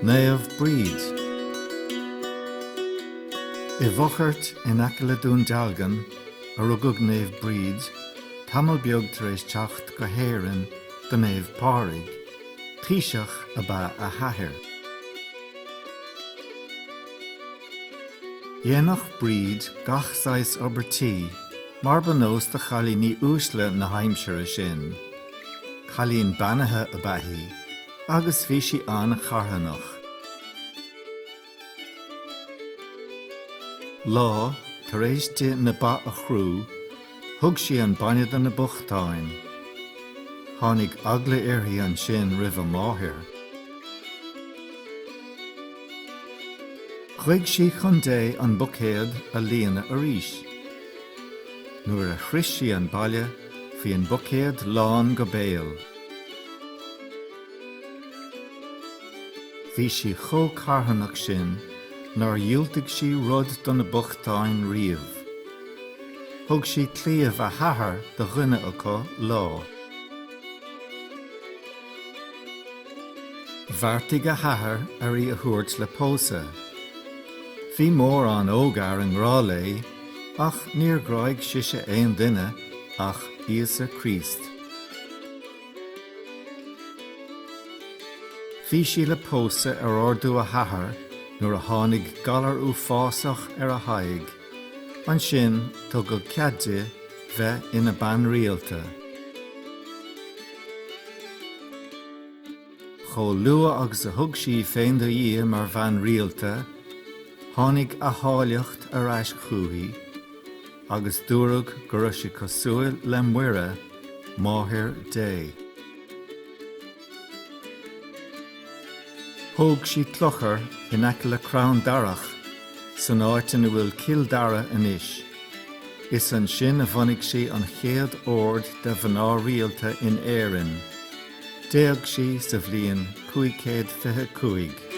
Naomh Bríd. I bhFochairt in aice le Dún Dealgan a rugadh Naomh Bríd tamall beag tar éis teacht go hÉirinn do Naomh Pádraig. Taoiseach ab ea a hathair. Dhéanadh Bríd gach saghas obair tí mar ba nós do chailíní uaisle na haimsire sin. Cailín beannaithe ab ea í agus bhí sí an-charthanach. Lá, tar éis di na ba a chrú, thug sí an bainne do na bochtáin. Tháinig eagla uirthi ansin roimh a máthair. Ghuigh sí chun Dé an buicéad a líonadh arís. Nuair a shroich sí an baile bhí an buicéad lán go béal. Bhí sí chomh carthanach sin nár dhiúltaigh sí rud do na bochtáin riamh. Thug sí claíomh a hathar do dhuine acu lá. Bheartaigh a hathair ar í a thabhairt le pósadh. Bhí mórán ógfhear i ngrá léi ach níor ghráigh sise aon duine ach Íosa Críost. Bhí sí le pósadh ar ordú a hathar nuair a tháinig galar uafásach ar a haghaidh. Ansin tugadh cead di bheith ina bean rialta. Chomh luath agus a thug sí í féin do Dhia mar bhean rialta, tháinig a háilleacht ar ais chúithi, agus dúradh go raibh sí cosúil le Muire, Máthair Dé. Thóg sí clochar in aice le crann darach san áit ina bhfuil Cill Dara anois. Is ansin a bhunaigh sí an chéad ord de mhná rialta in Éirinn. D'éag sí sa bhliain 525.